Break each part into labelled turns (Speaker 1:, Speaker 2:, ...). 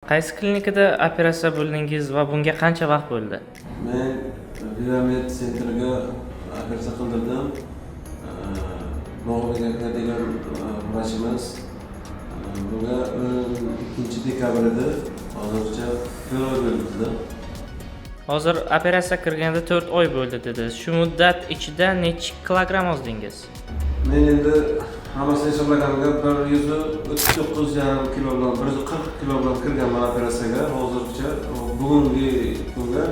Speaker 1: Qaysi klinikada operatsiya bo'ldingiz va bunga qancha vaqt bo'ldi?
Speaker 2: Men Vivamed sentriga operatsiya qildirdim. Bog'bek aka degan vrachimiz. Bunga 12 dekabr edi. Hozircha 4 oy bo'ldi bizda.
Speaker 1: Hozir operatsiya kirganda 4 oy bo'ldi dedingiz. Shu muddat ichida nechi kilogramm ozdingiz?
Speaker 2: Men endi hammasini hisoblaganimda 139,5 kilo bilan, 140 kilo bilan kirganman operatsiyaga. Hozircha bugungi kunga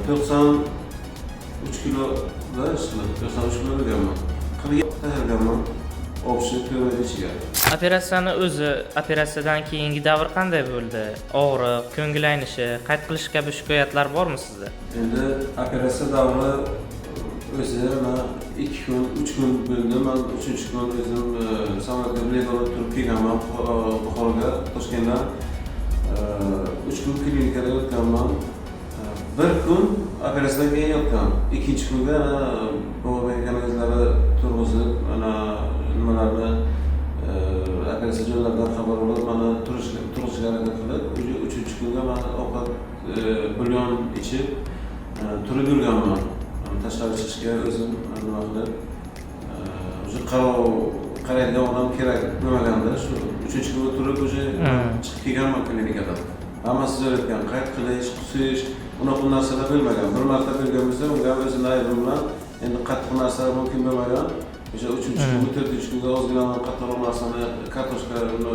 Speaker 2: 93 kiloda ishqilib, 93 kilo bo'lganman. 40 tashlaganman общий 4 oy ichiga.
Speaker 1: Operatsiyani o'zi, operatsiyadan keyingi davr qanday bo'ldi? Og'riq, ko'ngil aynishi, qayt qilish kabi shikoyatlar bormi sizda?
Speaker 2: Endi operatsiya davri o'zi man 2 kun, 3 kun bo'ldi. Man uchinchi kun o'zim samolyotga bilet olib turib kelganman Buxoroga Toshkentdan. 3 kun klinikada yotganman. Bir kun operatsiyadan keyin yotgan. Ikkinchi kunga ana Bobek akani o'zlari turg'izib, ana nimalarni, operatsiya joylaridan xabar olib, mani turishga harakat qilib, уже uchinchi kunga man ovqat, bulyon ichib, turib yurganman. Tashqari chiqishga o'zim nima qilib, уже qarov qaraydigan odam kerak bo'lmaganda, shu uchinchi kunga turib уже chiqib kelganman klinikadan. Hammasi zo'r o'tgan. Qayt qilish, qusish, unaqa narsalar bo'lmagan. Bir marta bo'lgan bo'lsa, unga ham o'zimni aybim bilan, endi qattiq narsa mumkin bo'lmagan. O'sha uchinchi kunga, to'rtinchi kunga ozgina man qattiqroq narsani, kartoshkani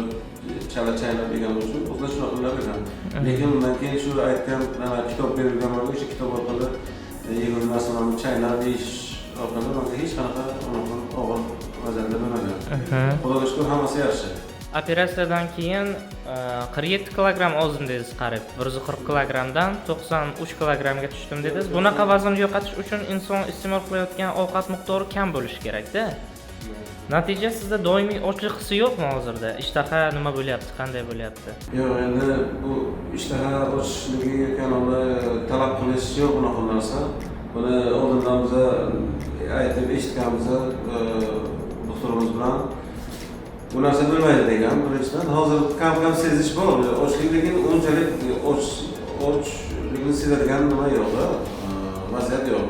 Speaker 2: chala chaynab yeganim uchun o'zida shunaqa bo'lgan. Lekin undan keyin shu aytgan mana kitob berilgan manga, o'sha kitob orqali yegan narsalarni chaynab yeyish orqali manga hech qanaqa unaqa og'ir vaziyatlar bo'lmagan. Xudoga shukur, hammasi yaxshi.
Speaker 1: Operatsiyadan keyin 47 kilogramm ozdim dedingiz qariyb. 140 kilogrammdan 93 kilogrammga tushdim dedingiz. Bunaqa vazn yo'qotish uchun inson iste'mol qilayotgan ovqat miqdori kam bo'lishi kerak-da. Natija, sizda doimiy ochlik hissi yo'qmi hozirda? Ishtaha nima bo'lyapti, qanday bo'lyapti?
Speaker 2: Yo'q, endi bu ishtaha ochishligi yoki anavi talab qilish yo'q unaqa narsa. Buni oldindan biza aytib eshitganmiz doktorimiz bilan. Bu narsa bo'lmaydi degan birinchidan. Hozir kam kam sezish bor. Ochlik, lekin unchalik ochlikni sezadigan nima yo'q, vaziyat yo'q.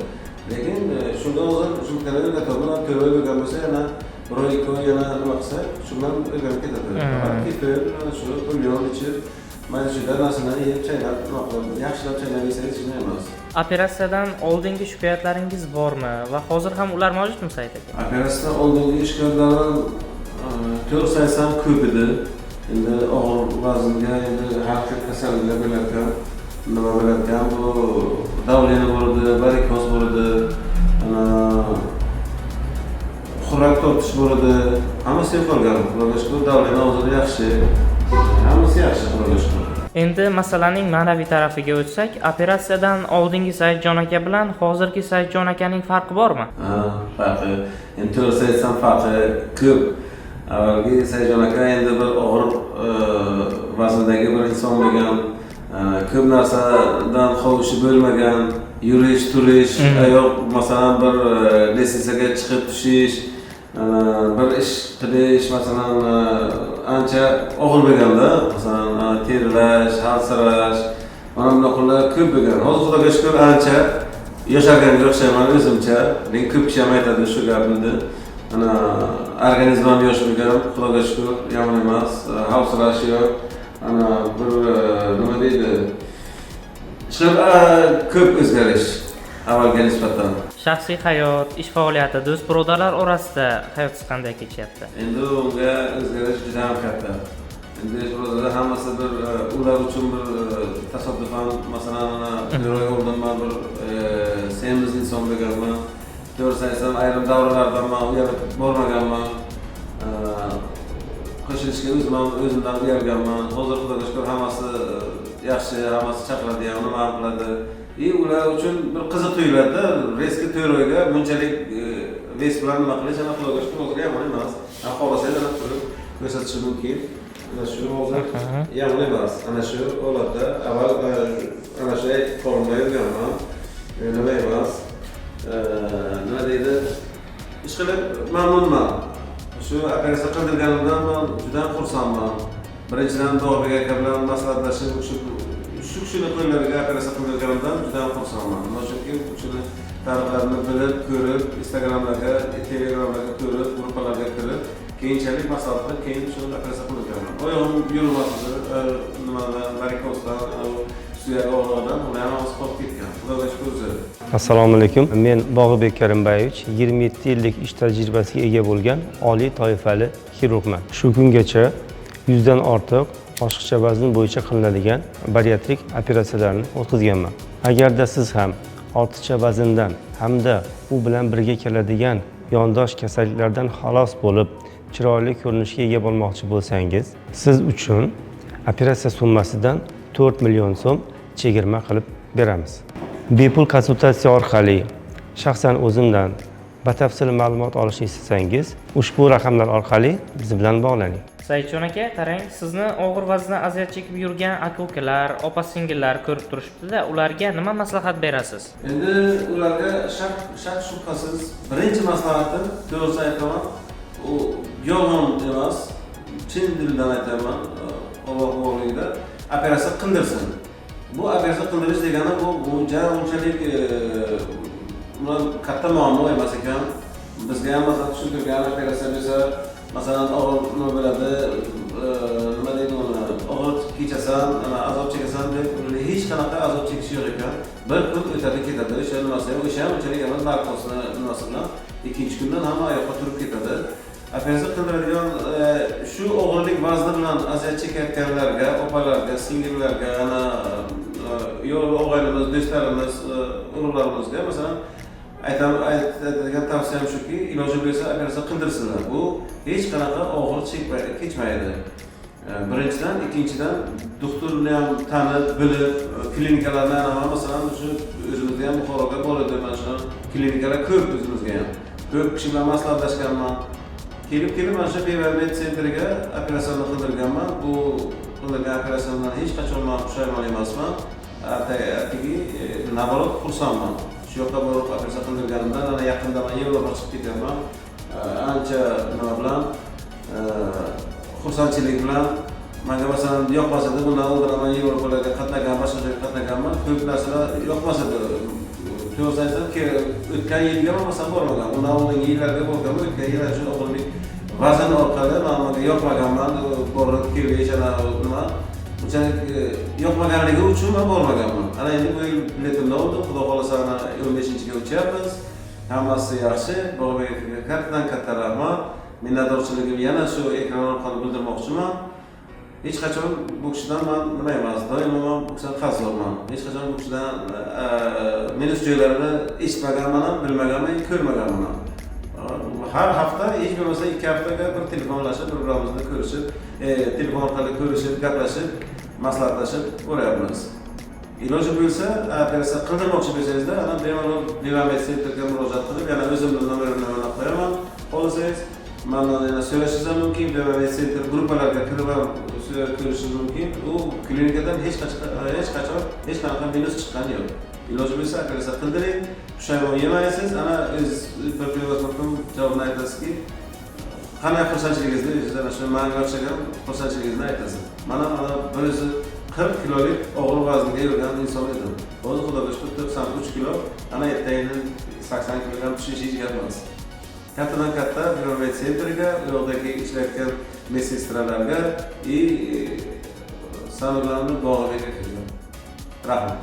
Speaker 2: Lekin shunda hozir shu o'rgatyapman, 4 oy bo'lgan bo'lsa, yana bir oy, 2 oy yana nima qilsa, shu bilan o'rganib ketadi. Faqat ketib, mana shu bulyon ichib, mana shu narsalarni yeb, chaynab, nima qilib, yaxshilab chaynab yesangiz shunday emas.
Speaker 1: Operatsiyadan oldingi shikoyatlaringiz bormi va hozir ham ular mavjudmi, Said aka?
Speaker 2: Operatsiyadan oldingi shikoyatlarim, to'g'risini aytsam, ko'p edi. Endi og'ir vaznga endi har xil kasalliklar bo'larkan, nima bo'larkan, bu давление bor edi, varikoz bor edi, ana xurak tortish bor edi. Hammasi yo'qolgan. Xudoga shukur, давление hozir yaxshi. Hammasi yaxshi, Xudoga shukur.
Speaker 1: Endi masalaning ma'naviy tarafiga o'tsak, operatsiyadan oldingi Saidjon aka bilan hozirgi Saidjon akaning farqi bormi?
Speaker 2: Ha, farqi, endi to'g'risini aytsam, farqi ko'p. Avvalgi Saidjon aka endi bir og'ir vazndagi bir inson bo'lgan, ko'p narsadan xovishi bo'lmagan, yurish, turish, oyoq, masalan, bir лестница ga chiqib tushish, bir ish qilish, masalan, ancha og'ir bo'lganda, masalan, terlash, halsirash, mana bunaqalar ko'p bo'lgan. Hozir Xudoga shukur, ancha yosharganga o'xshayman o'zimcha, lekin ko'p kishi ham aytadi shu gapni. Ana organizm ham yosh bo'lgan, Xudoga shukur, yomon emas, havsirash yo'q. Ana bir nima deydi, ishlar, ko'p o'zgarish avvalga nisbatan.
Speaker 1: Shaxsiy hayot, ish faoliyati, do'st birodarlar orasida hayotingiz qanday kechyapti?
Speaker 2: Endi unga o'zgarish juda ham katta. Endi ish birodarlar hammasi bir ular uchun bir tasodifan, masalan, mana 1 oy oldin man bir semiz inson bo'lganman. To'g'risini aytsam, ayrim davralardan man uyalib bormaganman. Qo'shilishga o'zim ham o'zimdan uyalganman. Hozir Xudoga shukur, hammasi yaxshi, hammasi chaqiradi ham, nima ham qiladi. И ular uchun bir qiziq tuyuladida, резко 4 oyga bunchalik вес bilan nima qilish, ana Xudoga shukur, hozir yomon emas. Xohlasangiz, ana turib ko'rsatishi mumkin. Ana shu hozir yomon emas. Ana shu holatda avval ana shu qo'limda yurganman. Nima emas. Nima deydi? Ishqilib mamnunman. Shu operatsiya qildirganimdan man juda xursandman. Birinchidan, Bog'bek aka bilan maslahatlashib, o'sha shu kishini qo'llariga operatsiya qildirganimdan juda ham xursandman. Nima chunki u kishini tarixlarini bilib, ko'rib, Instagramlarga, Telegramlarga ko'rib, gruppalarga kirib, keyinchalik maslahat qilib, keyin shuni operatsiya qildirganman. Oyog'im yurmas edi, nimadan, varikozdan, suyak og'rig'idan, uni ham hozir qolib ketgan. Xudoga shukur, o'zi.
Speaker 3: Assalomu alaykum. Men Bog'ibek Karimbayevich, 27 yillik ish tajribasiga ega bo'lgan oliy toifali xirurgman. Shu kungacha 100 dan ortiq oshiqcha vazn bo'yicha qilinadigan bariatrik operatsiyalarni o'tkazganman. Agarda siz ham ortiqcha vazndan hamda u bilan birga keladigan yondosh kasalliklardan xalos bo'lib, chiroyli ko'rinishga ega bo'lmoqchi bo'lsangiz, siz uchun operatsiya summasidan 4 million so'm chegirma qilib beramiz. Bepul konsultatsiya orqali shaxsan o'zimdan batafsil ma'lumot olishni istasangiz, ushbu raqamlar orqali biz bilan bog'laning.
Speaker 1: Saidjon aka, qarang, sizni og'ir vazndan aziyat chekib yurgan aka ukalar, opa singillar ko'rib turishibdi-da, ularga nima maslahat berasiz?
Speaker 2: Endi ularga shak shubhasiz birinchi maslahatim, to'g'risini aytaman, u yolg'on emas, chin dildan aytaman, Alloh guvohligida operatsiya qildirsin. Bu operatsiya qildirish degani bu ja unchalik ular katta muammo emas ekan. Bizga ham, masalan, tushuntirgan, operatsiya desa, masalan, og'ir nima bo'ladi, nima deydi uni, og'ir kechasan, ana azob chekasan deb, unda hech qanaqa azob chekish yo'q ekan. Bir kun o'tadi ketadi, o'sha nimasi ham, o'sha ham unchalik emas, narkozni nimasi bilan ikkinchi kundan hamma oyoqqa turib ketadi. Operatsiya qildiradigan shu og'irlik vazni bilan aziyat chekayotganlarga, opalarga, singillarga, ana yo'l og'aynimiz, do'stlarimiz, urug'larimizga, masalan, aytadigan tavsiyam shuki, iloji bo'lsa operatsiya qildirsinlar. Bu hech qanaqa og'ir kechmaydi. Birinchidan, ikkinchidan, doktorni ham tanib, bilib, klinikalarni ham, masalan, shu o'zimizda ham Buxoroga bor edi, mana shu klinikalar ko'p o'zimizga ham. Ko'p kishi bilan maslahatlashganman. Kelib kelib mana shu Bevamed sentriga operatsiyani qildirganman. Bu qildirgan operatsiyamdan hech qachon man pushaymon emasman. Atigi, наоборот, xursandman. Shu yoqqa borib operatsiya qildirganimdan, ana yaqinda man Yevropaga chiqib ketyapman. Ancha nima bilan, xursandchilik bilan. Manga, masalan, yoqmas edi, bundan oldin man Yevropalarga qatnagan, boshqa joyga qatnaganman, ko'p narsalar yoqmas edi. To'g'risini aytsam, o'tgan yilga man, masalan, bormagan, undan oldingi yillarga borganman. O'tgan yil shu og'irlik vazn orqali man manga yoqmaganman, borib kelish, ana nima unchalik yoqmaganligi uchun man bormaganman. Ana endi bu yil biletimni oldim, xudo xohlasa, ana 15-ga uchyapmiz. Hammasi yaxshi. Bog'bek akaga kattadan katta rahmat, minnatdorchiligimni yana shu ekran orqali bildirmoqchiman. Hech qachon bu kishidan man nima emas, doimo man bu kishidan qarzdorman. Hech qachon bu kishidan minus joylarini eshitmaganman ham, bilmaganman, ko'rmaganman ham. Har hafta, hech bo'lmasa 2 haftaga bir telefonlashib, bir birimizni ko'rishib, telefon orqali ko'rishib, gaplashib, maslahatlashib ko'ryapmiz. Iloji bo'lsa, operatsiya qildirmoqchi bo'lsangizlar, ana bemalol Bevamed sentrga murojaat qilib, yana o'zimni nomerimni mana qo'yaman, xohlasangiz mandan yana so'rashingiz ham mumkin. Bevamed sentr gruppalarga kirib ham ko'rishingiz mumkin. U klinikadan hech qachon hech qanaqa minus chiqqani yo'q. Iloji bo'lsa operatsiya qildiring, pushaymon yemaysiz. Ana o'ziz bir kun javobini aytasizki, qanday xursandchiligingizni, o'zingiz ana shu manga o'xshagan xursandchiligingizni aytasiz. Mana bir o'zi 40 kilolik og'ir vaznga yurgan inson edim, hozir xudoga shukur, 93 kilo. Ana ertaga 80 kiloga tushish hech gap emas. Kattadan katta Bevamed sentriga, u yoqdagi ishlayotgan медсестра larga и самое главное Bog'bek akaga rahmat.